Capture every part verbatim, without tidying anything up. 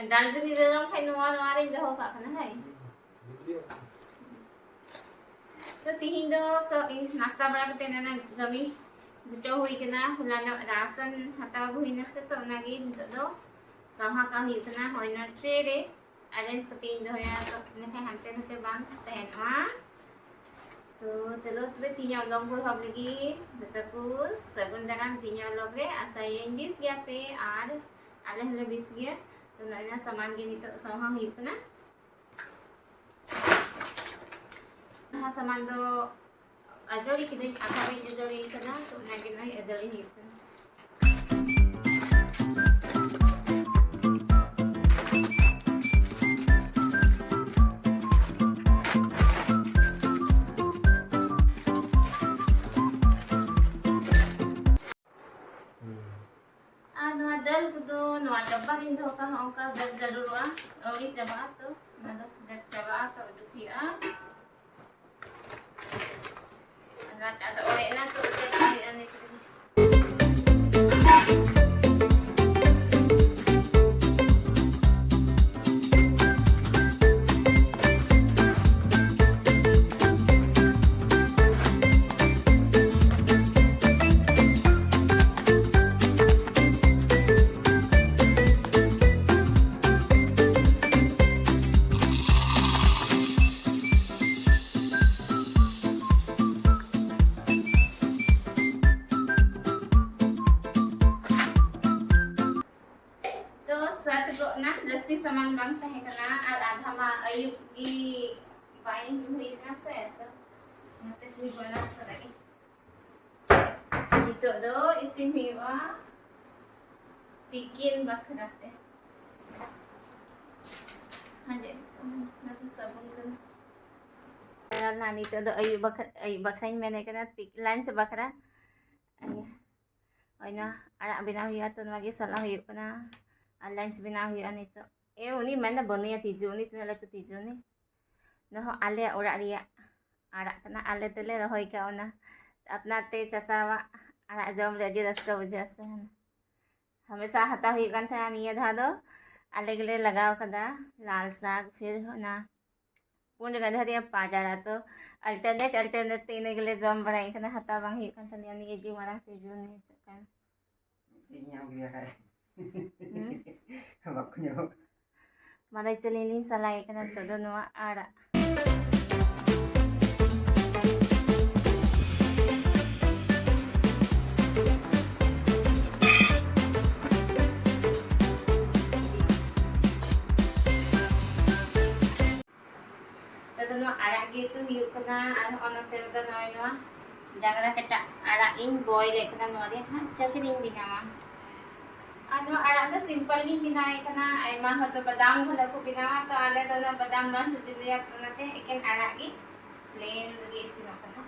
ᱫᱟᱞ ᱡᱩᱫᱤ ᱞᱚᱞᱚ ᱠᱷᱟᱡ ᱱᱚᱣᱟ, ᱱᱚᱣᱟ ᱨᱤᱧ ᱫᱚᱦᱚ ᱠᱟᱜ ᱠᱟᱱᱟ, ᱦᱳᱭ᱾ ᱵᱩᱡᱷᱟᱹᱣ᱾ ᱛᱚ ᱛᱤᱦᱤᱧ ᱫᱚ ᱛᱚ ᱤᱧ ᱱᱟᱥᱛᱟ ᱵᱟᱲᱟ ᱠᱟᱛᱮ ᱱᱟᱱᱟ ᱠᱟᱹᱢᱤ ᱡᱩᱴᱟᱹᱣ ᱦᱩᱭ ᱠᱟᱱᱟ᱾ ᱦᱚᱞᱟᱱᱚᱜ ᱨᱟᱥᱚᱱ ᱦᱟᱛᱟᱣ ᱟᱹᱜᱩ ᱦᱩᱭᱱᱟ ᱥᱮ, ᱛᱚ ᱚᱱᱟᱜᱮ ᱱᱤᱛᱚᱜ ᱫᱚ ᱥᱟᱶᱦᱟ ᱠᱟᱜ ᱦᱩᱭᱩᱜ ᱠᱟᱱᱟ᱾ ᱦᱳᱭ, ᱱᱚᱣᱟ ᱴᱨᱮ ᱨᱮ ᱟᱨᱮᱧᱡᱽ ᱠᱟᱛᱮ ᱤᱧ ᱫᱚᱦᱚᱭᱟ, ᱛᱚ ᱤᱱᱟᱹᱠᱷᱟᱱ ᱦᱟᱱᱛᱮ ᱱᱟᱛᱮ ᱵᱟᱝ ᱛᱟᱦᱮᱱᱚᱜᱼᱟ᱾ ᱛᱚ ᱪᱚᱞᱚ ᱛᱚᱵᱮ ᱛᱤᱦᱤᱧᱟᱜ vlog ᱵᱚ ᱮᱦᱚᱵ ᱞᱮᱜᱮ᱾ ᱡᱚᱛᱚ ᱠᱚ ᱥᱟᱹᱜᱩᱱ ᱫᱟᱨᱟᱢ ᱛᱤᱦᱤᱧᱟᱜ vlog ᱨᱮ᱾ ᱟᱥᱟᱭᱟᱹᱧ ᱵᱮᱥ ᱜᱮᱭᱟ ᱯᱮ ᱟᱨ ᱟᱞᱮ ᱦᱚᱸᱞᱮ ᱵᱮᱥ ᱜᱮᱭᱟ᱾ ᱛᱚ ᱱᱚᱜᱼᱚᱭ ᱱᱚᱣᱟ ᱥᱟᱢᱟᱱ ᱜᱮ ᱱᱤᱛᱚᱜ ᱥᱟᱶᱦᱟ ᱦᱩᱭᱩᱜ ᱠᱟᱱᱟ᱾ ᱱᱚᱣᱟ ᱥᱟᱢᱟᱱ ᱫᱚ ᱟᱡᱟᱣᱲᱤ ᱠᱤᱫᱟᱹᱧ, ᱟᱫᱷᱟ ᱵᱟᱹᱧ ᱟᱡᱟᱣᱲᱤ ᱠᱟᱫᱟ, ᱛᱚ ᱚᱱᱟᱜᱮ ᱱᱚᱜᱼᱚᱭ ᱟᱡᱟᱣᱲᱤ ᱦᱩᱭᱩᱜ ᱠᱟᱱᱟ᱾ ᱟᱨ ᱱᱚᱣᱟ ᱫᱟᱹᱞ ᱠᱚᱫᱚ ᱱᱚᱣᱟ ᱰᱟᱵᱵᱟ ᱨᱤᱧ ᱫᱚᱦᱚ ᱠᱟᱜᱼᱟ, ᱚᱱᱠᱟ ᱡᱟᱠ ᱡᱟᱹᱨᱩᱲᱚᱜᱼᱟ, ᱟᱹᱣᱲᱤ ᱪᱟᱵᱟᱜᱼᱟ, ᱛᱚ ᱚᱱᱟ ᱫᱚ ᱡᱟᱠ ᱪᱟᱵᱟᱜᱼᱟ, ᱛᱚ ᱩᱰᱩᱠ ᱦᱩᱭᱩᱜᱼᱟ᱾ ᱟᱨ ᱱᱚᱣᱟᱴᱟᱜ ᱫᱚ ᱚᱲᱮᱡ ᱮᱱᱟ, ᱛᱚ ᱚᱪᱚᱜ ᱦᱩᱭᱩᱜᱼᱟ ᱱᱤᱛ ᱨᱮᱜᱮ᱾ ᱛᱚ ᱥᱟᱹᱛ ᱜᱚᱫ ᱱᱟ, ᱡᱟᱹᱥᱛᱤ ᱥᱟᱢᱟᱱ ᱵᱟᱝ ᱛᱟᱦᱮᱸ ᱠᱟᱱᱟ ᱟᱨ ᱟᱫᱷᱟ ᱢᱟ ᱟᱹᱭᱩᱵ ᱜᱮ ᱵᱟᱭ ᱦᱩᱭ ᱞᱮᱱᱟ ᱥᱮ, ᱛᱚ ᱚᱱᱟᱛᱮ ᱦᱩᱭ ᱜᱚᱫ ᱱᱟ ᱥᱟᱨᱟ ᱜᱮ᱾ ᱱᱤᱛᱚᱜ ᱫᱚ ᱤᱥᱤᱱ ᱦᱩᱭᱩᱜᱼᱟ ᱛᱤᱠᱤᱱ ᱵᱟᱠᱷᱨᱟ ᱛᱮ᱾ ᱦᱟᱸᱡᱮᱫ ᱠᱟᱱᱟ, ᱚᱱᱟ ᱫᱚ ᱥᱟᱵᱚᱱ ᱠᱟᱱᱟ᱾ ᱟᱨ ᱱᱟ ᱱᱤᱛᱚᱜ ᱫᱚ ᱟᱹᱭᱩᱵ ᱵᱟᱠᱷᱨᱟ, ᱟᱹᱭᱩᱵ ᱵᱟᱠᱷᱨᱟᱧ ᱢᱮᱱᱮᱫ ᱠᱟᱱᱟ, ᱛᱤᱠ-, lunch ᱵᱟᱠᱷᱨᱟ᱾ ᱤᱭᱟᱹ, ᱦᱳᱭ, ᱱᱚᱣᱟ ᱟᱲᱟᱜ ᱵᱮᱱᱟᱣ ᱦᱩᱭᱩᱜᱼᱟ, ᱛᱚ ᱱᱚᱣᱟ ᱜᱮ ᱥᱟᱞᱟ ᱦᱩᱭᱩᱜ ᱠᱟᱱᱟ᱾ ᱟᱨ lunch ᱵᱮᱱᱟᱣ ᱦᱩᱭᱩᱜᱼᱟ ᱱᱤᱛᱚᱜ᱾ ᱮ, ᱩᱱᱤ ᱢᱮᱱᱫᱟ ᱵᱟᱹᱱᱩᱭᱟ ᱛᱤᱡᱩ, ᱩᱱᱤ ᱛᱤᱱᱟᱹᱜ ᱞᱟᱹᱴᱩ ᱛᱤᱡᱩ ᱩᱱᱤ᱾ ᱱᱚᱣᱟ ᱦᱚᱸ ᱟᱞᱮᱭᱟᱜ ᱚᱲᱟᱜ ᱨᱮᱭᱟᱜ ᱟᱲᱟᱜ ᱠᱟᱱᱟ, ᱟᱞᱮ ᱛᱮᱞᱮ ᱨᱚᱦᱚᱭ ᱠᱟᱜᱼᱟ ᱚᱱᱟ᱾ ᱟᱯᱱᱟᱨ ᱛᱮ ᱪᱟᱥᱟᱣᱟᱜ ᱟᱲᱟᱜ ᱡᱚᱢ ᱨᱮ ᱟᱹᱰᱤ ᱨᱟᱹᱥᱠᱟᱹ ᱵᱩᱡᱷᱟᱹᱜᱼᱟ ᱥᱮ᱾ ᱦᱟᱢᱮᱥᱟ ᱦᱟᱛᱟᱣ ᱦᱩᱭᱩᱜ ᱠᱟᱱ ᱛᱟᱦᱮᱱᱟ᱾ ᱱᱤᱭᱟᱹ ᱫᱷᱟᱣ ᱫᱚ ᱟᱞᱮ ᱜᱮᱞᱮ ᱞᱟᱜᱟᱣ ᱠᱟᱫᱟ ᱞᱟᱞ ᱥᱟᱜ, ᱯᱷᱤᱨ ᱚᱱᱟ ᱯᱩᱸᱰ ᱜᱟᱫᱷᱟᱨᱤᱭᱟ ᱯᱟᱴ ᱟᱲᱟᱜ᱾ ᱛᱚ alternate alternate ᱛᱮ ᱤᱱᱟᱹ ᱜᱮᱞᱮ ᱡᱚᱢ ᱵᱟᱲᱟᱭᱮᱫ ᱠᱟᱱᱟ, ᱦᱟᱛᱟᱣ ᱵᱟᱝ ᱦᱩᱭᱩᱜ ᱠᱟᱱ ᱛᱟᱞᱮᱭᱟ᱾ ᱱᱤᱭᱟᱹ ᱜᱮ ᱢᱟᱨᱟᱝ ᱛᱮ ᱡᱚᱢ ᱧᱩ ᱪᱮᱫ ᱠᱟᱱ᱾ ᱤᱧ ᱧᱟᱢ ᱠᱮᱫᱮᱭᱟ ᱠᱷᱟᱡ᱾ ᱦᱩᱸ? ᱵᱟᱠᱚ ᱧᱟᱢᱚᱜ᱾ ᱢᱟᱱᱮ ᱪᱮᱫ ᱞᱤᱧ ᱥᱟᱞᱟᱭᱮᱫ ᱠᱟᱱᱟ ᱱᱤᱛᱚᱜ ᱫᱚ ᱱᱚᱣᱟ ᱟᱲᱟᱜ᱾ ᱱᱤᱛᱚᱜ ᱫᱚ ᱱᱚᱣᱟ ᱟᱲᱟᱜ ᱜᱮ ᱩᱛᱩ ᱦᱩᱭᱩᱜ ᱠᱟᱱᱟ᱾ ᱟᱨ ᱦᱚᱸᱜᱼᱚ ᱱᱚᱛᱮ ᱨᱮᱫᱚ ᱱᱚᱜᱼᱚᱭ ᱱᱚᱣᱟ ᱰᱟᱝᱨᱟ ᱠᱟᱴᱟ ᱟᱲᱟᱜ ᱤᱧ boil ᱮᱫ ᱠᱟᱱᱟ᱾ ᱱᱚᱣᱟ ᱨᱮ ᱦᱟᱸᱜ ᱪᱟᱹᱴᱱᱤᱧ ᱵᱮᱱᱟᱣᱟ᱾ ᱟᱨ ᱱᱚᱣᱟ ᱟᱲᱟᱜ ᱫᱚ simple ᱜᱤᱧ ᱵᱮᱱᱟᱣᱮᱫ ᱠᱟᱱᱟ᱾ ᱟᱭᱢᱟ ᱦᱚᱲ ᱫᱚ ᱵᱟᱫᱟᱢ ᱜᱷᱟᱞᱟ ᱠᱚ ᱵᱮᱱᱟᱣᱟ, ᱛᱚ ᱟᱞᱮ ᱫᱚ ᱩᱱᱟᱹᱜ ᱵᱟᱫᱟᱢ ᱵᱟᱝ ᱥᱤᱵᱤᱞ ᱞᱮᱭᱟ, ᱚᱱᱟᱛᱮ ᱮᱠᱮᱱ ᱟᱲᱟᱜ ᱜᱮ plain ᱨᱮᱜᱮ ᱤᱥᱤᱱᱚᱜ ᱠᱟᱱᱟ᱾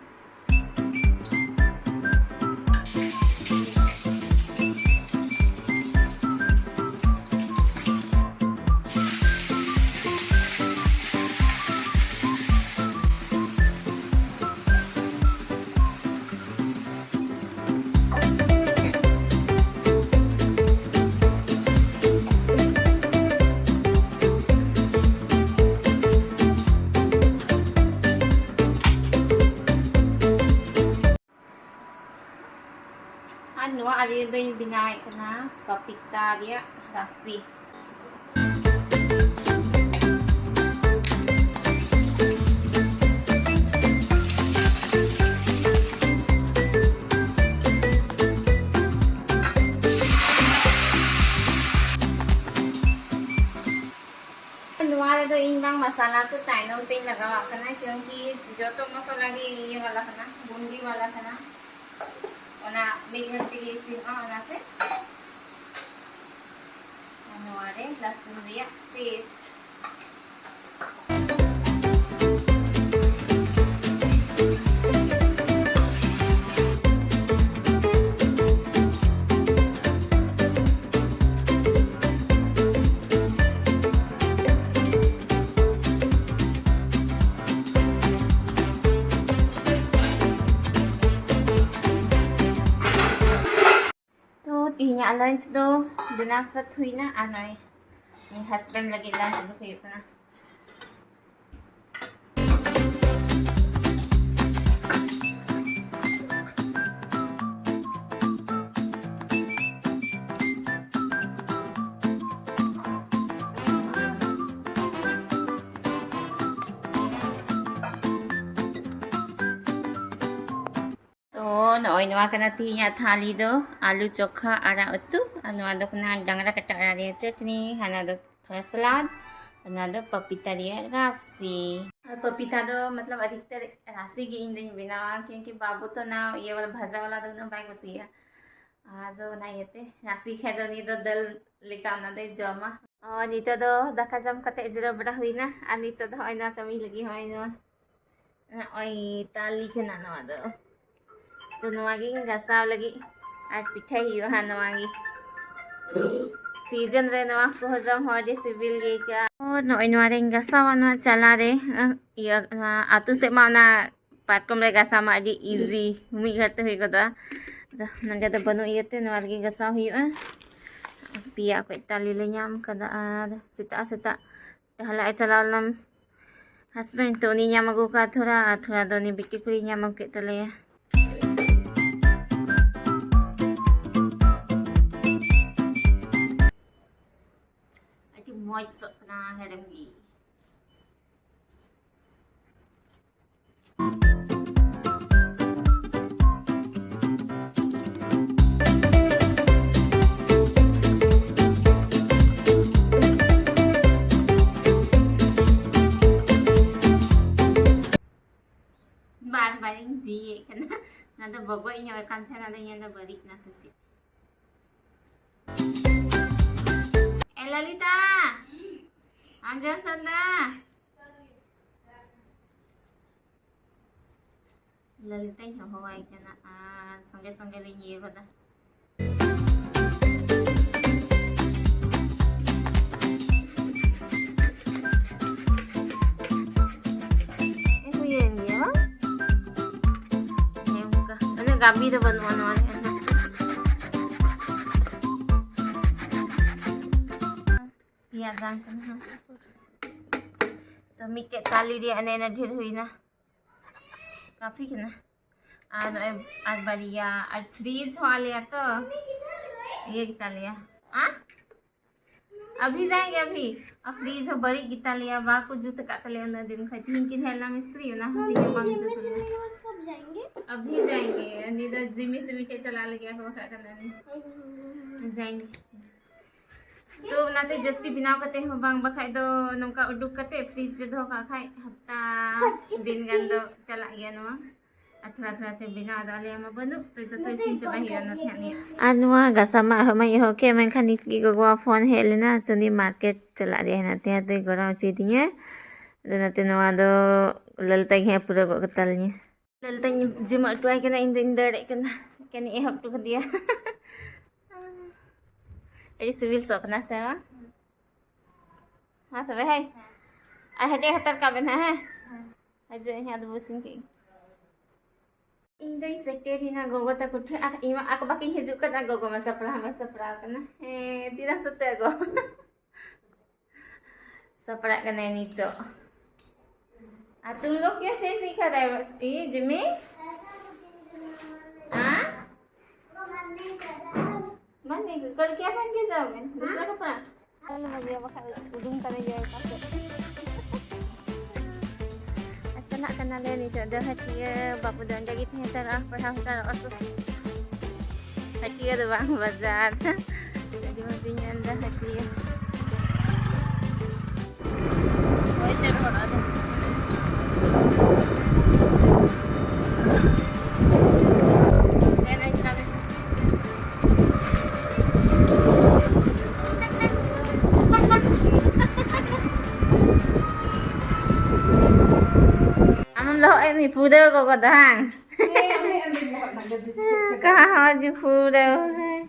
ᱟᱨ ᱱᱚᱣᱟ ᱟᱲᱮ ᱨᱮᱫᱚᱧ ᱵᱮᱱᱟᱣᱮᱫ ᱠᱟᱱᱟ ᱯᱟᱯᱤᱛᱟ ᱨᱮᱭᱟᱜ ᱨᱟᱥᱮ᱾ ᱱᱚᱣᱟ ᱨᱮᱫᱚ ᱤᱧ ᱵᱟᱝ ᱢᱟᱥᱟᱞᱟ ᱠᱚ ᱛᱟᱭᱱᱚᱢ ᱛᱮᱧ ᱞᱟᱜᱟᱣᱟᱜ ᱠᱟᱱᱟ, ᱠᱤᱭᱩᱝᱠᱤ ᱡᱚᱛᱚ ᱢᱚᱥᱞᱟ ᱜᱮ ᱤᱭᱟᱹ ᱣᱟᱞᱟ ᱠᱟᱱᱟ, ᱵᱩᱱᱫᱤ ᱣᱟᱞᱟ ᱠᱟᱱᱟ᱾ ᱚᱱᱟ ᱢᱤᱫ ᱜᱷᱟᱹᱲᱤᱡ ᱛᱮᱜᱮ ᱤᱥᱤᱱᱚᱜᱼᱟ, ᱚᱱᱟᱛᱮ ᱱᱚᱣᱟ ᱨᱮ ᱨᱟᱹᱥᱩᱱ ᱨᱮᱭᱟᱜ paste᱾ ᱛᱚ ᱤᱧᱟᱹᱜ lunch ᱫᱚ ᱵᱮᱱᱟᱣ ᱥᱟᱹᱛ ᱦᱩᱭᱱᱟ, ᱟᱨ ᱱᱚᱜᱼᱚᱭ husband ᱞᱟᱹᱜᱤᱫ lunch ᱫᱚ ᱦᱩᱭᱩᱜ ᱠᱟᱱᱟ᱾ ᱛᱚ, ᱱᱚᱜᱼᱚᱭ ᱱᱚᱣᱟ ᱠᱟᱱᱟ ᱛᱤᱦᱤᱧᱟᱜ ᱛᱷᱟᱹᱞᱤ ᱫᱚ, ᱟᱹᱞᱩ ᱪᱚᱠᱷᱟ ᱟᱲᱟᱜ ᱩᱛᱩ, ᱟᱨ ᱱᱚᱣᱟ ᱫᱚ ᱠᱟᱱᱟ ᱰᱟᱝᱨᱟ ᱠᱟᱴᱟ ᱟᱲᱟᱜ ᱨᱮᱭᱟᱜ ᱪᱟᱹᱴᱱᱤ, ᱦᱟᱱᱟ ᱫᱚ ᱛᱷᱚᱲᱟ salad, ᱟᱨ ᱱᱚᱣᱟ ᱫᱚ ᱯᱟᱯᱤᱛᱟ ᱨᱮᱭᱟᱜ ᱨᱟᱥᱮ᱾ ᱟᱨ ᱯᱟᱯᱤᱛᱟ ᱫᱚ ᱢᱚᱛᱞᱚᱵ ᱟᱫᱷᱤᱠᱛᱟᱨ ᱨᱟᱥᱮ ᱜᱮ ᱤᱧ ᱫᱚᱧ ᱵᱮᱱᱟᱣᱟ, ᱠᱤᱭᱩᱠᱤ ᱵᱟᱹᱵᱩ ᱛᱚ ᱱᱟ ᱤᱭᱟᱹ ᱣᱟᱞᱟ ᱵᱷᱟᱡᱟ ᱣᱟᱞᱟ ᱫᱚ ᱩᱱᱟᱹᱜ ᱵᱟᱭ ᱠᱩᱥᱤᱭᱟᱜᱼᱟ᱾ ᱟᱫᱚ ᱚᱱᱟ ᱤᱭᱟᱹᱛᱮ ᱨᱟᱥᱮ ᱠᱷᱟᱡ ᱫᱚ ᱩᱱᱤ ᱫᱚ ᱫᱟᱹᱞ ᱞᱮᱠᱟ ᱚᱱᱟ ᱫᱚᱭ ᱡᱚᱢᱟ᱾ ᱟᱨ ᱱᱤᱛᱚᱜ ᱫᱚ ᱫᱟᱠᱟ ᱡᱚᱢ ᱠᱟᱛᱮ ᱡᱤᱨᱟᱹᱣ ᱵᱟᱲᱟ ᱦᱩᱭᱱᱟ, ᱟᱨ ᱱᱤᱛᱚᱜ ᱫᱚ ᱦᱚᱸᱜᱼᱚᱭ ᱱᱚᱣᱟ ᱠᱟᱹᱢᱤ ᱞᱟᱹᱜᱤᱫ, ᱦᱚᱸᱜᱼᱚᱭ ᱱᱚᱣᱟ, ᱱᱚᱜᱼᱚᱭ ᱛᱟᱞᱤ ᱠᱟᱱᱟ ᱱᱚᱣᱟ ᱫᱚ᱾ ᱛᱚ ᱱᱚᱣᱟ ᱜᱤᱧ ᱜᱟᱥᱟᱣ ᱞᱟᱹᱜᱤᱫ, ᱟᱨ ᱯᱤᱴᱷᱟᱹᱭ ᱦᱩᱭᱩᱜᱼᱟ ᱦᱟᱸᱜ ᱱᱚᱣᱟ ᱜᱮ᱾ Season ᱨᱮ ᱱᱚᱣᱟ ᱠᱚ ᱡᱚᱢ ᱦᱚᱸ ᱟᱹᱰᱤ ᱥᱤᱵᱤᱞ ᱜᱮ ᱟᱹᱭᱠᱟᱹᱜᱼᱟ᱾ ᱟᱨ ᱱᱚᱜᱼᱚᱭ ᱱᱚᱣᱟ ᱨᱤᱧ ᱜᱟᱥᱟᱣᱟ ᱱᱚᱣᱟ ᱪᱟᱞᱟ ᱨᱮ, ᱤᱭᱟᱹ, ᱱᱚᱣᱟ ᱟᱹᱛᱩ ᱥᱮᱫ ᱢᱟ ᱚᱱᱟ ᱯᱟᱨᱠᱚᱢ ᱨᱮ ᱜᱟᱥᱟᱣ ᱢᱟ ᱟᱹᱰᱤ easy, ᱢᱤᱫ ᱜᱷᱟᱹᱲᱤᱡ ᱛᱮ ᱦᱩᱭ ᱜᱚᱫᱚᱜᱼᱟ᱾ ᱟᱫᱚ ᱱᱚᱸᱰᱮ ᱫᱚ ᱵᱟᱹᱱᱩᱜ ᱤᱭᱟᱹᱛᱮ ᱱᱚᱣᱟ ᱨᱮᱜᱮ ᱜᱟᱥᱟᱣ ᱦᱩᱭᱩᱜᱼᱟ᱾ ᱯᱮᱭᱟ ᱚᱠᱚᱡ ᱛᱟᱞᱮ ᱞᱮ ᱧᱟᱢ ᱠᱟᱫᱟ, ᱟᱨ ᱥᱮᱛᱟᱜ ᱥᱮᱛᱟᱜ ᱴᱟᱦᱞᱟ ᱮ ᱪᱟᱞᱟᱣ ᱞᱮᱱᱟ husband, ᱛᱚ ᱩᱱᱤ ᱧᱟᱢ ᱟᱹᱜᱩ ᱠᱟᱜᱼᱟ ᱛᱷᱚᱲᱟ, ᱟᱨ ᱛᱷᱚᱲᱟ ᱫᱚ ᱩᱱᱤ ᱵᱤᱴᱤ ᱠᱩᱲᱤ ᱧᱟᱢ ᱟᱹᱜᱩ ᱠᱮᱫ ᱛᱟᱞᱮᱭᱟ᱾ ᱟᱹᱰᱤ ᱢᱚᱡᱽ ᱥᱚᱜ ᱠᱟᱱᱟ ᱦᱮᱲᱮᱢ ᱜᱮ᱾ ᱵᱟᱨ ᱵᱟᱨᱤᱧ ᱡᱤᱭᱮᱫ ᱠᱟᱱᱟ᱾ ᱚᱱᱟ ᱫᱚ ᱵᱚᱜᱚᱡ ᱧᱚᱜ ᱠᱟᱱ ᱛᱟᱦᱮᱱᱟ, ᱟᱫᱚ ᱤᱧᱟᱹᱜ ᱫᱚ ᱵᱟᱹᱲᱤᱡ ᱱᱟ ᱥᱮ ᱪᱮᱫ? ᱮ ᱞᱟᱞᱤᱛᱟ, ᱟᱸᱡᱚᱢ ᱥᱟᱱᱫᱟ᱾ ᱞᱟᱞᱤᱛᱟᱧ ᱦᱚᱦᱚᱣᱟᱭ ᱠᱟᱱᱟ ᱟᱨ ᱥᱚᱸᱜᱮ ᱥᱚᱸᱜᱮ ᱞᱤᱧ ᱤᱭᱟᱹ ᱜᱚᱫᱟ᱾ ᱦᱩᱭᱮᱱ ᱜᱮᱭᱟ ᱵᱟᱝ? ᱦᱮᱸ, ᱚᱱᱠᱟ᱾ ᱚᱱᱮ ᱜᱟᱵᱤ ᱫᱚ ᱵᱟᱹᱱᱩᱜᱼᱟ ᱱᱚᱣᱟ ᱨᱮ᱾ ᱵᱟᱝ ᱠᱟᱱᱟ ᱦᱟᱸᱜ᱾ ᱛᱚ ᱢᱤᱫᱴᱮᱡ ᱛᱟᱞᱮ ᱨᱮᱭᱟᱜ ᱮᱱᱮ ᱮᱱᱮ ᱰᱷᱮᱨ ᱦᱩᱭᱱᱟ, ᱠᱟᱯᱷᱤ ᱠᱟᱱᱟ᱾ ᱟᱨ ᱱᱚᱜᱼᱚᱭ ᱟᱨ ᱵᱟᱨᱭᱟ, ᱟᱨ ᱯᱷᱨᱤᱡᱽ ᱦᱚᱸ ᱟᱞᱮᱭᱟᱜ ᱛᱚ ᱤᱭᱟᱹ ᱜᱮᱛᱟᱞᱮᱭᱟ᱾ ᱟ? ᱟᱵᱷᱤ ᱡᱟᱭᱮᱸᱜᱮ ᱟᱵᱷᱤ᱾ ᱟᱨ ᱯᱷᱨᱤᱡᱽ ᱦᱚᱸ ᱵᱟᱹᱲᱤᱡ ᱜᱮᱛᱟᱞᱮᱭᱟ, ᱵᱟᱠᱚ ᱡᱩᱛ ᱟᱠᱟᱫ ᱛᱟᱞᱮᱭᱟ ᱩᱱᱟᱹᱜ ᱫᱤᱱ ᱠᱷᱚᱡ᱾ ᱛᱤᱦᱤᱧ ᱠᱤᱱ ᱦᱮᱡ ᱞᱮᱱᱟ ᱢᱤᱥᱛᱨᱤ, ᱚᱱᱟ ᱦᱚᱸ ᱛᱤᱦᱤᱧ ᱦᱚᱸ ᱵᱟᱝ ᱡᱩᱛ ᱞᱮᱱᱟ᱾ ᱠᱚᱵ ᱡᱟᱭᱮᱸᱜᱮ? ᱟᱵᱷᱤ ᱡᱟᱭᱮᱸᱜᱮ, ᱩᱱᱤ ᱫᱚ ᱡᱤᱢᱤ ᱥᱮ ᱢᱤᱫᱴᱮᱡ ᱪᱟᱞᱟᱜ ᱞᱟᱹᱜᱤᱫ ᱟᱠᱚ ᱵᱟᱠᱷᱟᱡ ᱠᱟᱱᱟ ᱩᱱᱤ᱾ ᱡᱟᱭᱮᱸᱜᱮ᱾ ᱛᱚ ᱚᱱᱟᱛᱮ ᱡᱟᱹᱥᱛᱤ ᱵᱮᱱᱟᱣ ᱠᱟᱛᱮ ᱦᱚᱸ ᱵᱟᱝ, ᱵᱟᱠᱷᱟᱡ ᱫᱚ ᱱᱚᱝᱠᱟ ᱩᱰᱩᱠ ᱠᱟᱛᱮ ᱯᱷᱨᱤᱡᱽ ᱨᱮ ᱫᱚᱦᱚ ᱠᱟᱜ ᱠᱷᱟᱡ ᱦᱟᱯᱛᱟ ᱫᱤᱱ ᱜᱟᱱ ᱫᱚ ᱪᱟᱞᱟᱜ ᱜᱮᱭᱟ ᱱᱚᱣᱟ᱾ ᱟᱨ ᱛᱷᱚᱲᱟ ᱛᱷᱚᱲᱟ ᱛᱮ ᱵᱮᱱᱟᱣ ᱫᱚ ᱟᱞᱮᱭᱟᱜ ᱢᱟ ᱵᱟᱹᱱᱩᱜ, ᱛᱚ ᱡᱚᱛᱚ ᱤᱥᱤᱱ ᱪᱟᱵᱟ ᱦᱩᱭᱩᱜᱼᱟ ᱚᱱᱟᱛᱮ ᱦᱟᱸᱜ ᱱᱤᱭᱟᱹ᱾ ᱟᱨ ᱱᱚᱣᱟ ᱜᱟᱥᱟᱣ ᱢᱟ ᱮᱦᱚᱵ ᱢᱟᱧ ᱮᱦᱚᱵ ᱠᱮᱫ, ᱢᱮᱱᱠᱷᱟᱱ ᱱᱤᱛ ᱜᱮ ᱜᱚᱜᱚᱣᱟᱜ ᱯᱷᱳᱱ ᱦᱮᱡ ᱞᱮᱱᱟ, ᱥᱮ ᱩᱱᱤ ᱢᱟᱨᱠᱮᱴ ᱪᱟᱞᱟᱜ ᱨᱮᱭᱟᱜ ᱦᱮᱱᱟᱜ ᱛᱟᱭᱟ, ᱛᱚᱭ ᱜᱚᱲᱚ ᱦᱚᱪᱚᱭᱫᱤᱧᱟ᱾ ᱟᱫᱚ ᱱᱚᱛᱮ ᱱᱚᱣᱟ ᱫᱚ ᱞᱟᱹᱞᱛᱟᱹ ᱜᱮ ᱦᱟᱸᱜ ᱯᱩᱨᱟᱹᱣ ᱜᱚᱫ ᱠᱟᱛᱟ ᱞᱤᱧᱟ᱾ ᱞᱟᱹᱞᱛᱟᱹᱧ ᱡᱚᱢᱟᱜ ᱦᱚᱴᱚᱣᱟᱭ ᱠᱟᱱᱟ, ᱤᱧ ᱫᱚᱧ ᱫᱟᱹᱲᱮᱫ ᱠᱟᱱᱟ᱾ ᱠᱟᱹᱱᱤ ᱮᱦᱚᱵ ᱦᱚᱴᱚ ᱠᱟᱫᱮᱭᱟ᱾ ᱟᱹᱰᱤ ᱥᱤᱵᱤᱞ ᱥᱚ ᱠᱟᱱᱟ ᱥᱮ ᱵᱟᱝ? ᱦᱮᱸ ᱛᱚᱵᱮ ᱦᱮᱸ᱾ ᱟᱨ ᱦᱟᱹᱴᱤᱭᱟᱹ ᱦᱟᱛᱟᱲ ᱠᱟᱜ ᱵᱮᱱ ᱦᱟᱸᱜ, ᱦᱮᱸ? ᱦᱤᱡᱩᱜ ᱟᱹᱧ ᱦᱟᱸᱜ, ᱟᱫᱚ ᱵᱚ ᱤᱥᱤᱱ ᱠᱮᱫ ᱜᱮ᱾ ᱤᱧ ᱫᱚᱧ ᱥᱮᱴᱮᱨ ᱮᱱᱟ ᱜᱚᱜᱚ ᱛᱟᱠᱚ ᱴᱷᱮᱱ᱾ ᱟᱨ ᱤᱧ ᱢᱟ ᱟᱠᱚ ᱵᱟᱹᱠᱤᱱ ᱦᱤᱡᱩᱜ ᱠᱟᱱᱟ, ᱜᱚᱜᱚ ᱢᱟ ᱥᱟᱯᱲᱟᱣ ᱦᱚᱸ ᱵᱟᱭ ᱥᱟᱯᱲᱟᱣ ᱠᱟᱱᱟ᱾ ᱦᱮᱸ, ᱛᱤᱨᱮᱢ ᱥᱟᱹᱛᱟᱹᱜᱼᱟ ᱜᱚ? ᱥᱟᱯᱲᱟᱜ ᱠᱟᱱᱟᱭ ᱱᱤᱛᱚᱜ᱾ ᱟᱨ ᱛᱩᱢ ᱞᱳᱜ ᱠᱮ ᱥᱮ ᱥᱤᱠᱷᱟ ᱫᱟᱭ ᱵᱟᱥ, ᱤ ᱡᱤᱢᱤ? ᱦᱮᱸ? ᱵᱟᱝ ᱫᱮᱠᱷ, ᱠᱟᱞ ᱠᱮᱭᱟ ᱯᱦᱮᱱ ᱠᱮ ᱡᱟᱣᱜᱮ? ᱫᱩᱥᱨᱟ ᱠᱟᱯᱲᱟ? ᱟᱞᱚᱢ ᱵᱟᱹᱜᱤᱭᱟ, ᱵᱟᱠᱷᱟᱡ ᱩᱰᱩᱝ ᱛᱟᱞᱮ ᱜᱮᱭᱟ ᱚᱠᱟ ᱥᱮᱫ᱾ ᱟᱨ ᱪᱟᱞᱟᱜ ᱠᱟᱱᱟᱞᱮ ᱱᱤᱛᱚᱜ ᱫᱚ ᱦᱟᱹᱴᱤᱭᱟᱹ᱾ ᱵᱟᱹᱵᱩ ᱫᱚ ᱚᱸᱰᱮ ᱜᱮ ᱛᱟᱦᱮᱸ ᱦᱟᱛᱟᱲᱚᱜᱼᱟ, ᱯᱟᱲᱦᱟᱣ ᱦᱟᱛᱟᱲᱚᱜᱼᱟ ᱠᱚ᱾ ᱦᱟᱹᱴᱤᱭᱟᱹ ᱫᱚ ᱵᱟᱝ, ᱵᱟᱡᱟᱨ᱾ ᱟᱹᱰᱤ ᱢᱚᱡᱽ ᱤᱧ ᱢᱮᱱᱫᱟ ᱦᱟᱹᱴᱤᱭᱟᱹ᱾ ᱦᱳᱭ, ᱪᱮᱫ ᱦᱚᱲ ᱟᱫᱚ᱾ ᱟᱢᱮᱢ ᱞᱚᱦᱚᱫ ᱮᱫ ᱯᱩᱨᱟᱹ ᱜᱚᱜᱚ ᱫᱚ ᱵᱟᱝ? ᱦᱮᱸ, ᱟᱢ ᱞᱟᱹᱭ ᱟᱢ ᱞᱟᱹᱭ ᱞᱚᱦᱚᱫ ᱮᱱᱟ, ᱜᱟᱹᱰᱤ ᱪᱮᱫ ᱠᱟᱫᱟ? ᱠᱟᱦᱟᱸ ᱦᱚᱸ ᱡᱮ ᱯᱩᱨᱟᱹ ᱦᱮᱸ᱾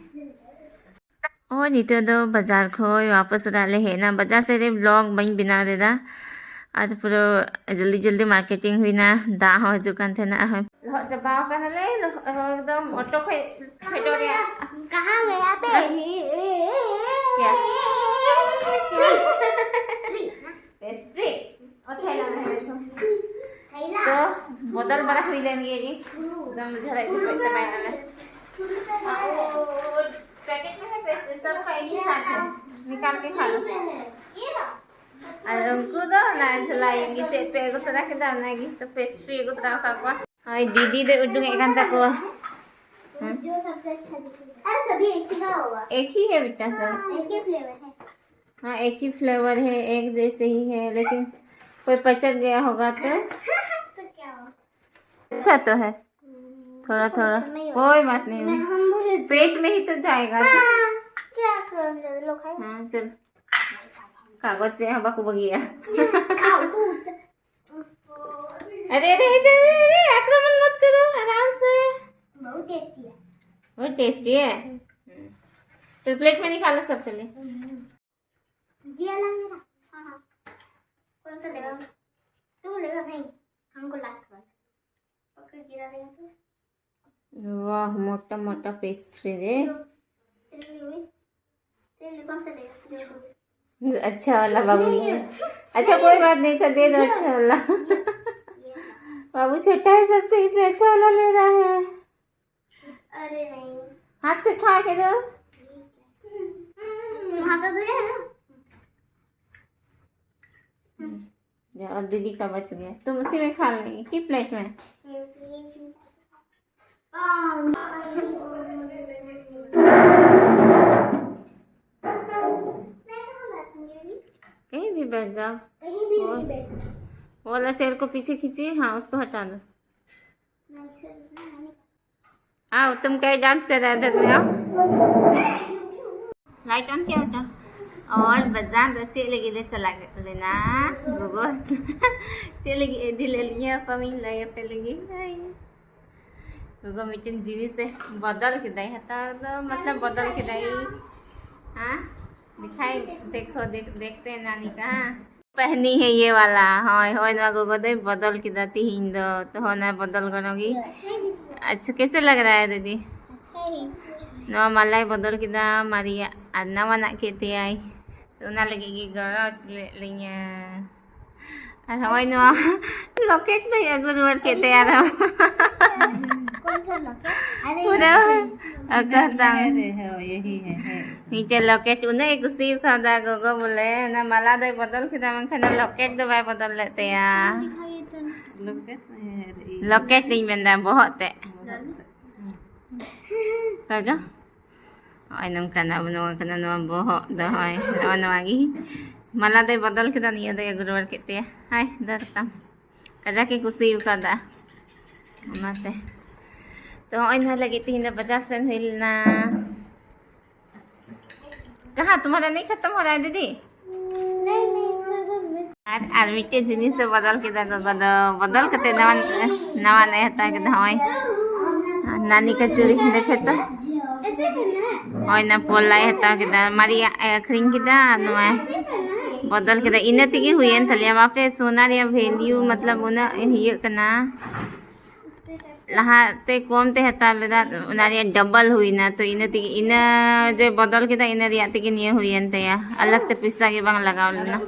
ᱳᱭ ᱱᱤᱛᱚᱜ ᱫᱚ ᱵᱟᱡᱟᱨ ᱠᱷᱚᱡ ᱣᱟᱯᱚᱥ ᱚᱲᱟᱜ ᱞᱮ ᱦᱮᱡ ᱮᱱᱟ᱾ ᱵᱟᱡᱟᱨ ᱥᱮᱫ ᱨᱮ vlog ᱵᱟᱹᱧ ᱵᱮᱱᱟᱣ ᱞᱮᱫᱟ, ᱟᱨ ᱯᱩᱨᱟᱹ ᱡᱚᱞᱫᱤ ᱡᱚᱞᱫᱤ marketing ᱦᱩᱭᱱᱟ᱾ ᱫᱟᱜ ᱦᱚᱸ ᱦᱤᱡᱩᱜ ᱠᱟᱱ ᱛᱟᱦᱮᱱᱟ᱾ ᱟᱨᱦᱚᱸ ᱞᱚᱦᱚᱫ ᱪᱟᱵᱟᱣ ᱠᱟᱱᱟᱞᱮ, ᱞᱚᱦᱚᱫ, ᱮᱠᱫᱚᱢ ᱚᱴᱳ ᱠᱷᱚᱡ ᱯᱷᱮᱰᱚᱜ ᱨᱮᱭᱟᱜ᱾ ᱠᱟᱦᱟᱸ ᱜᱟᱭᱟ ᱯᱮ? ᱠᱭᱟ? ᱞᱮᱱ ᱜᱮ ᱜᱮ᱾ ᱮᱠᱫᱚᱢ ᱡᱷᱟᱲᱟᱭ ᱡᱷᱩᱯᱟᱹᱜ ᱪᱟᱵᱟᱭᱮᱱᱟ ᱞᱮ᱾ ᱟᱨ ᱯᱮᱠᱮᱴ ᱢᱮ ᱯᱮᱥᱴᱨᱤ ᱥᱚᱵ ᱠᱟ ᱮᱠ ᱦᱤ ᱥᱟᱛᱷ ᱦᱮ, ᱱᱤᱠᱟᱞ ᱠᱮ ᱠᱷᱟ ᱞᱳ᱾ ᱟᱨ ᱩᱱᱠᱩ ᱫᱚ ᱚᱱᱟ ᱡᱷᱚᱞᱟ ᱤᱭᱟᱹ ᱜᱮ ᱪᱮᱫ ᱯᱮ ᱟᱹᱜᱩ ᱛᱚᱨᱟ ᱠᱮᱫᱟ, ᱚᱱᱟ ᱜᱮ ᱛᱚ ᱯᱮᱥᱴᱨᱤ ᱟᱹᱜᱩ ᱛᱚᱨᱟ ᱟᱠᱟᱫ ᱠᱚᱣᱟ᱾ ᱦᱳᱭ, ᱫᱤᱫᱤ ᱫᱚ ᱩᱰᱩᱝ ᱮᱫ ᱠᱟᱱ ᱛᱟᱠᱚᱣᱟ᱾ ᱦᱮᱸ? जो सबसे अच्छा दिखेगा। अरे, सभी एक ही सा होगा। एक ही है बेटा सब। हाँ, एक ही फ्लेवर है। हाँ, एक ही फ्लेवर है, एक जैसे ही है, लेकिन कोई पचक गया होगा तो तो क्या हुआ? अच्छा तो है, थोड़ा थोड़ा, कोई बात नहीं, पेट में ही तो जाएगा। हाँ, क्या कर लो, खाओ। हाँ, चल। कागज से यहाँ बकू बगिया। खाओ, कूद। अरे, अरे, अरे, अरे, आक्रमण मत करो, आराम से। बहुत टेस्टी है। बहुत टेस्टी है। चल, प्लेट में निकालो सब पहले। ये वाला मेरा। हाँ, हाँ। कौन सा लेगा? तू लेगा? नहीं, हमको लास्ट वाला। पक्का गिरा देगा तो। वाह, मोटा मोटा पेस्ट्री रे। तेरे लिए भी। तेरे लिए कौन सा लेगा? अच्छा वाला बाबू ने। अच्छा, कोई बात नहीं, अच्छा दे दो अच्छा वाला। बाबू छोटा है सबसे, इसलिए अच्छा वाला ले रहा है। अरे नहीं। हाथ से उठा के दो। हाथ तो धोया है ना? जा, अब दीदी का बच गया, तुम उसी में खा लेंगे। की प्लेट में? कहीं भी बैठ जाओ। कहीं भी नहीं बैठना। वो वाला चेयर को पीछे खींचिए, हाँ, उसको हटा दो। आओ, तुम कहीं डांस कर रहे थे, आओ। लाइट ऑन किया बेटा। और बाजार ᱫᱚ ᱪᱮᱫ ᱞᱟᱹᱜᱤᱫ ᱞᱮ ᱪᱟᱞᱟᱜ ᱞᱮᱱᱟ? ᱜᱚᱜᱚ ᱪᱮᱫ ᱞᱟᱹᱜᱤᱫ ᱤᱫᱤ ᱞᱮᱫ ᱞᱤᱧᱟ ᱟᱯᱟ ᱢᱤᱧ ᱞᱟᱹᱭ ᱟᱯᱮ ᱞᱟᱹᱜᱤᱫ᱾ ᱜᱚᱜᱚ ᱢᱤᱫᱴᱮᱱ ᱡᱤᱱᱤᱥ ᱮ ᱵᱚᱫᱚᱞ ᱠᱮᱫᱟᱭ, ᱦᱟᱛᱟᱣ ᱫᱚ ᱢᱚᱛᱞᱚᱵ ᱵᱚᱫᱚᱞ ᱠᱮᱫᱟᱭ᱾ ᱦᱮᱸ, ᱫᱤᱠᱷᱟᱭ, ᱫᱮᱠᱷᱳ, ᱫᱮᱠᱷ, ᱫᱮᱠᱷᱛᱮ ᱱᱟᱱᱤ ᱠᱟ᱾ ᱯᱮᱦᱱᱤ ᱦᱮ ᱭᱮ ᱣᱟᱞᱟ, ᱦᱳᱭ, ᱦᱳᱭ, ᱱᱚᱣᱟ ᱜᱚᱜᱚ ᱫᱚᱭ ᱵᱚᱫᱚᱞ ᱠᱮᱫᱟ ᱛᱤᱦᱤᱧ ᱫᱚ, ᱛᱚ ᱦᱳ ᱱᱟ ᱵᱚᱫᱚᱞ ᱜᱚᱱᱚᱜᱤ᱾ ᱟᱪᱪᱷᱟ, ᱠᱮᱥᱮ ᱞᱟᱜ ᱨᱟᱦᱟ ᱦᱮ ᱫᱤᱫᱤ? ᱱᱚᱣᱟ ᱢᱟᱞᱟᱭ ᱵᱚᱫᱚᱞ ᱠᱮᱫᱟ ᱢᱟᱨᱮᱭᱟᱜ ᱟᱨ ᱱᱟᱣᱟᱱᱟᱜ ᱠᱮᱫ ᱛᱮᱭᱟᱭ, ᱛᱚ ᱚᱱᱟ ᱞᱟᱹᱜᱤᱫ ᱜᱮ ᱜᱚᱲᱚ ᱦᱚᱪᱚ ᱞᱮᱫ ᱞᱤᱧᱟᱹ᱾ ᱟᱨ ᱦᱚᱸᱜᱼᱚᱭ ᱱᱚᱣᱟ ᱞᱚᱠᱮᱴ ᱫᱚᱭ ᱟᱹᱜᱩ ᱨᱩᱣᱟᱹᱲ ᱠᱮᱫ ᱛᱟᱭᱟ ᱟᱨᱦᱚᱸ᱾ ᱯᱩᱨᱟᱹ ᱚᱠᱟᱛᱟᱢ? ᱢᱤᱫᱴᱮᱡ ᱞᱚᱠᱮᱴ ᱩᱱᱟᱹᱜ ᱮ ᱠᱩᱥᱤ ᱠᱟᱣᱫᱟ ᱜᱚᱜᱚ, ᱵᱚᱞᱮ ᱚᱱᱟ ᱢᱟᱞᱟ ᱫᱚᱭ ᱵᱚᱫᱚᱞ ᱠᱮᱫᱟ, ᱢᱮᱱᱠᱷᱟᱱ ᱞᱚᱠᱮᱴ ᱫᱚ ᱵᱟᱭ ᱵᱚᱫᱚᱞ ᱞᱮᱫ ᱛᱟᱭᱟ᱾ ᱞᱚᱠᱮᱴ ᱤᱧ ᱢᱮᱱᱫᱟ ᱵᱚᱦᱚᱜ ᱛᱮ᱾ ᱨᱟᱡᱟ? ᱱᱚᱜᱼᱚᱭ ᱱᱚᱝᱠᱟᱱᱟᱜ ᱱᱚᱣᱟ ᱠᱟᱱᱟ, ᱱᱚᱣᱟ ᱵᱚᱦᱚᱜ ᱫᱚ ᱦᱚᱸᱜᱼᱚᱭ ᱱᱚᱜᱼᱚ ᱱᱚᱣᱟ ᱜᱮ᱾ ᱢᱟᱞᱟ ᱫᱚᱭ ᱵᱚᱫᱚᱞ ᱠᱮᱫᱟ, ᱱᱤᱭᱟᱹ ᱫᱚᱭ ᱟᱹᱜᱩ ᱨᱩᱣᱟᱹᱲ ᱠᱮᱫ ᱛᱟᱭᱟ᱾ ᱦᱟᱭ ᱫᱟᱹᱨ ᱛᱟᱢ, ᱠᱟᱡᱟᱠ ᱮ ᱠᱩᱥᱤ ᱟᱠᱟᱫᱟ ᱚᱱᱟᱛᱮ᱾ ᱛᱚ ᱦᱚᱸᱜᱼᱚᱭ ᱱᱚᱣᱟ ᱞᱟᱹᱜᱤᱫ ᱛᱮᱦᱮᱧ ᱫᱚ ᱵᱟᱡᱟᱨ ᱥᱮᱱ ᱦᱩᱭ ᱞᱮᱱᱟ᱾ ᱠᱟᱦᱟᱸ ᱛᱩᱢᱦᱟᱨᱟ ᱱᱟᱦᱤᱸ ᱠᱷᱟᱛᱟᱢ ᱦᱳ ᱨᱟᱦᱟ ᱦᱟᱭ ᱫᱤᱫᱤ? ᱟᱨ ᱟᱨ ᱢᱤᱫᱴᱮᱡ ᱡᱤᱱᱤᱥ ᱮ ᱵᱚᱫᱚᱞ ᱠᱮᱫᱟ ᱜᱚᱜᱚ ᱫᱚ, ᱵᱚᱫᱚᱞ ᱠᱟᱛᱮ ᱱᱟᱣᱟ ᱱᱟᱣᱟ ᱱᱟᱭ ᱦᱟᱛᱟᱣ ᱠᱮᱫᱟ᱾ ᱦᱚᱸᱜᱼᱚᱭ ᱱᱟᱱᱤ ᱠᱟ ᱪᱩᱲᱤ ᱫᱮᱠᱷᱮ ᱛᱚ᱾ ᱦᱳᱭ, ᱱᱟ ᱯᱚᱞᱟᱭ ᱦᱟᱛᱟᱣ ᱠᱮᱫᱟ, ᱢᱟᱨᱮᱭᱟᱜ ᱮ ᱟᱹᱠᱷᱨᱤᱧ ᱠᱮᱫᱟ ᱟᱨ ᱱᱚᱣᱟ ᱵᱚᱫᱚᱞ ᱠᱮᱫᱟ᱾ ᱤᱱᱟᱹ ᱛᱮᱜᱮ ᱦᱩᱭᱮᱱ ᱛᱟᱞᱮᱭᱟ᱾ ᱵᱟᱯᱮ, ᱥᱳᱱᱟ ᱨᱮᱭᱟᱜ ᱵᱷᱮᱞᱤᱭᱩ ᱢᱚᱛᱞᱚᱵ ᱩᱱᱟᱹᱜ ᱤᱭᱟᱹᱜ ᱠᱟᱱᱟ᱾ ᱞᱟᱦᱟᱛᱮ ᱠᱚᱢ ᱛᱮ ᱦᱟᱛᱟᱣ ᱞᱮᱫᱟ, ᱚᱱᱟ ᱨᱮᱭᱟᱜ ᱰᱚᱵᱚᱞ ᱦᱩᱭᱱᱟ᱾ ᱛᱚ ᱤᱱᱟᱹ ᱛᱮᱜᱮ, ᱤᱱᱟᱹ ᱡᱮ ᱵᱚᱫᱚᱞ ᱠᱮᱫᱟ, ᱤᱱᱟᱹ ᱨᱮᱭᱟᱜ ᱛᱮᱜᱮ ᱱᱤᱭᱟᱹ ᱦᱩᱭᱮᱱ ᱛᱟᱭᱟ᱾ ᱟᱞᱟᱜᱽ ᱛᱮ ᱯᱚᱭᱥᱟ ᱜᱮ ᱵᱟᱝ ᱞᱟᱜᱟᱣ ᱞᱮᱱᱟ᱾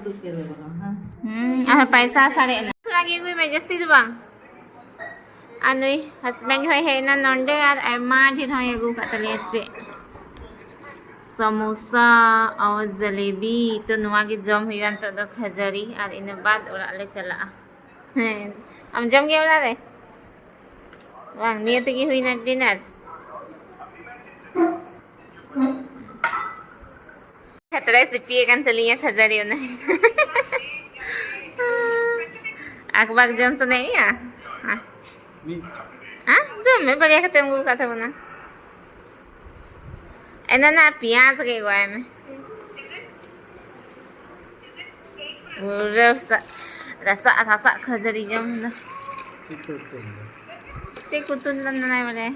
ᱦᱩᱸ, ᱟᱨ ᱯᱚᱭᱥᱟ ᱥᱟᱨᱮᱡ ᱮᱱᱟ᱾ ᱛᱷᱚᱲᱟ ᱜᱮ ᱟᱹᱜᱩᱭ ᱢᱮ, ᱡᱟᱹᱥᱛᱤ ᱫᱚ ᱵᱟᱝ᱾ ᱟᱨ ᱱᱩᱭ ᱦᱟᱥᱵᱮᱱᱰ ᱦᱚᱸᱭ ᱦᱮᱡ ᱮᱱᱟ ᱱᱚᱰᱮ, ᱟᱨ ᱟᱭᱢᱟ ᱰᱷᱮᱨ ᱦᱚᱸᱭ ᱟᱹᱜᱩ ᱟᱠᱟᱫ ᱛᱟᱞᱮᱭᱟ ᱪᱮᱫ, ᱥᱚᱢᱳᱥᱟ ᱟᱨ ᱡᱟᱞᱮᱵᱤ᱾ ᱛᱚ ᱱᱚᱣᱟ ᱜᱮ ᱡᱚᱢ ᱦᱩᱭᱩᱜᱼᱟ ᱱᱤᱛᱚᱜ ᱫᱚ, ᱠᱷᱟᱹᱡᱟᱹᱲᱤ, ᱟᱨ ᱤᱱᱟᱹ ᱵᱟᱫ ᱚᱲᱟᱜ ᱞᱮ ᱪᱟᱞᱟᱜᱼᱟ᱾ ᱦᱮᱸ, ᱟᱢ ᱡᱚᱢ ᱜᱮᱭᱟ ᱚᱲᱟᱜ ᱨᱮ? ᱵᱟᱝ, ᱱᱤᱭᱟᱹ ᱛᱮᱜᱮ ᱦᱩᱭᱱᱟ ᱰᱤᱱᱟᱨ᱾ ᱠᱷᱟᱛᱲᱟᱭ ᱥᱤᱯᱤᱭᱮ ᱠᱟᱱ ᱛᱟᱹᱞᱤᱧᱟ ᱠᱷᱟᱹᱡᱟᱹᱲᱤ ᱚᱱᱟ᱾ ᱟᱠᱵᱟᱠ ᱡᱚᱢ ᱥᱟᱱᱟᱭᱮᱫ ᱢᱮᱭᱟ? ᱦᱮᱸ, ᱡᱚᱢ ᱢᱮ, ᱵᱟᱨᱭᱟ ᱠᱟᱛᱮ ᱟᱹᱜᱩ ᱟᱠᱟᱫ ᱛᱟᱵᱚᱱᱟ᱾ ᱮᱱᱟ ᱱᱟ ᱯᱮᱸᱭᱟᱡᱽ ᱜᱮ ᱟᱹᱜᱩᱣᱟᱭ ᱢᱮ᱾ ᱯᱩᱨᱟᱹ ᱨᱟᱥᱟ-, ᱨᱟᱥᱟ, ᱨᱟᱥᱟ ᱠᱷᱟᱹᱡᱟᱹᱲᱤ ᱡᱚᱢ ᱫᱚ᱾ ᱪᱮᱫ ᱠᱚ ᱩᱛᱩ ᱞᱮᱫᱟ ᱱᱟᱱᱟᱭ ᱵᱟᱲᱟᱭᱟ?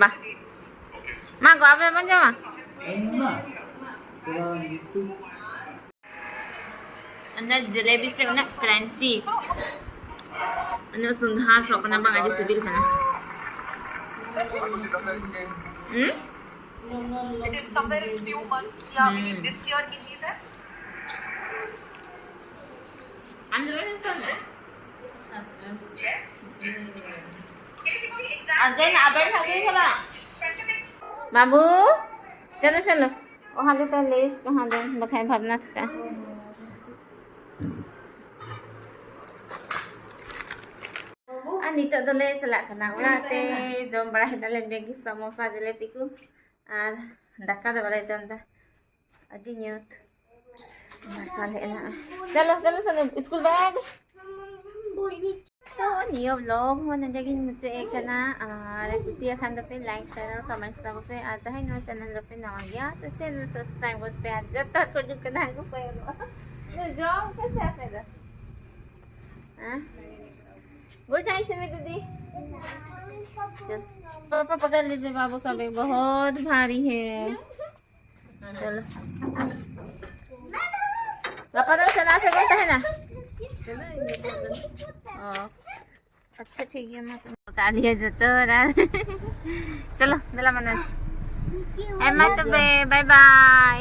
ᱵᱟ᱾ ᱢᱟ ᱜᱚ, ᱟᱯᱮ ᱵᱟᱯᱮ ᱡᱚᱢᱟ? ᱚᱱᱟ ᱡᱮᱞᱮᱵᱤ ᱥᱮ ᱩᱱᱟᱹᱜ crunchy, ᱩᱱᱟᱹᱜ ᱥᱚᱸᱫᱷᱟᱲ ᱥᱚ ᱠᱟᱱᱟ ᱵᱟᱝ, ᱟᱹᱰᱤ ᱥᱤᱵᱤᱞ ᱠᱟᱱᱟ᱾ ᱦᱩᱸ? It is somewhere in few months या maybe this year की चीज है। ᱟᱫᱚ ᱟᱵᱮᱱ ᱥᱟᱶᱛᱮ ᱪᱟᱞᱟᱜ᱾ ᱵᱟᱹᱵᱩ, ᱪᱚᱞᱚ, ᱪᱚᱞᱚ᱾ ᱚᱦᱟᱸ ᱫᱚ ᱛᱟᱦᱞᱮ ᱤᱥ ᱠᱚᱦᱟᱸ ᱫᱚ ᱵᱟᱠᱷᱟᱡ ᱵᱷᱟᱵᱽᱱᱟ ᱛᱷᱟᱠᱟ᱾ ᱟᱨ ᱱᱤᱛᱚᱜ ᱫᱚᱞᱮ ᱪᱟᱞᱟᱜ ᱠᱟᱱᱟ ᱚᱲᱟᱜ ᱛᱮ᱾ ᱡᱚᱢ ᱵᱟᱲᱟ ᱠᱮᱫᱟᱞᱮ ᱢᱮᱜᱤ, ᱥᱟᱢᱳᱥᱟ, ᱡᱤᱞᱟᱹᱯᱤ ᱠᱚ ᱟᱨ ᱫᱟᱠᱟ ᱫᱚ ᱵᱟᱞᱮ ᱡᱚᱢ ᱮᱫᱟ᱾ ᱟᱹᱰᱤ ᱧᱩᱛ ᱢᱟᱨᱥᱟᱞ ᱦᱮᱡ ᱮᱱᱟ᱾ ᱪᱚᱞᱚ, ᱪᱚᱞᱚ, ᱪᱚᱞᱚ, ᱥᱠᱩᱞ ᱵᱮᱜᱽ᱾ ᱛᱚ ᱱᱤᱭᱟᱹ ᱵᱞᱚᱜ ᱦᱚᱸ ᱱᱚᱰᱮ ᱜᱤᱧ ᱢᱩᱪᱟᱹᱫ ᱮᱫ ᱠᱟᱱᱟ᱾ ᱟᱨ ᱠᱩᱥᱤᱭᱟᱜ ᱠᱷᱟᱱ ᱫᱚᱯᱮ ᱞᱟᱭᱤᱠ, ᱥᱮᱭᱟᱨ ᱟᱨ ᱠᱚᱢᱮᱱᱴᱥ ᱛᱟᱵᱚ ᱯᱮ᱾ ᱟᱨ ᱡᱟᱦᱟᱸᱭ ᱱᱚᱣᱟ ᱪᱮᱱᱮᱞ ᱨᱮᱯᱮ ᱱᱟᱣᱟ ᱜᱮᱭᱟ ᱛᱚ ᱪᱮᱱᱮᱞ ᱥᱟᱵᱥᱠᱨᱟᱭᱤᱵ ᱜᱚᱫ ᱯᱮ᱾ ᱟᱨ ᱡᱚᱛᱚ ᱦᱚᱲ ᱠᱚ ᱩᱰᱩᱠ ᱠᱟᱱᱟ ᱦᱟᱹᱱᱠᱩ ᱯᱟᱭᱨᱚᱜ᱾ ᱡᱚᱢ ᱯᱮ ᱥᱮ ᱟᱯᱮ ᱫᱚ? ᱦᱮᱸ? गुड नाइट सुमित दीदी। पापा पकड़ लीजिए, बाबू का बैग बहुत भारी है। चलो। ᱜᱟᱯᱟ ᱫᱚ ᱪᱟᱞᱟᱜ ᱥᱮ ᱵᱟᱝ ᱛᱟᱦᱮᱱᱟ? ᱚ, ᱟᱪᱪᱷᱟ, ᱴᱷᱤᱠ ᱜᱮᱭᱟ, ᱢᱟ ᱛᱚᱵᱮ᱾ ᱠᱟᱞᱤᱭᱟ ᱡᱚᱛᱚ ᱦᱚᱲ᱾ ᱪᱚᱞᱚ, ᱫᱮᱞᱟ ᱢᱟᱱᱚᱡᱽ᱾ ᱦᱮᱸ, ᱢᱟ ᱛᱚᱵᱮ, ᱵᱟᱭ ᱵᱟᱭ᱾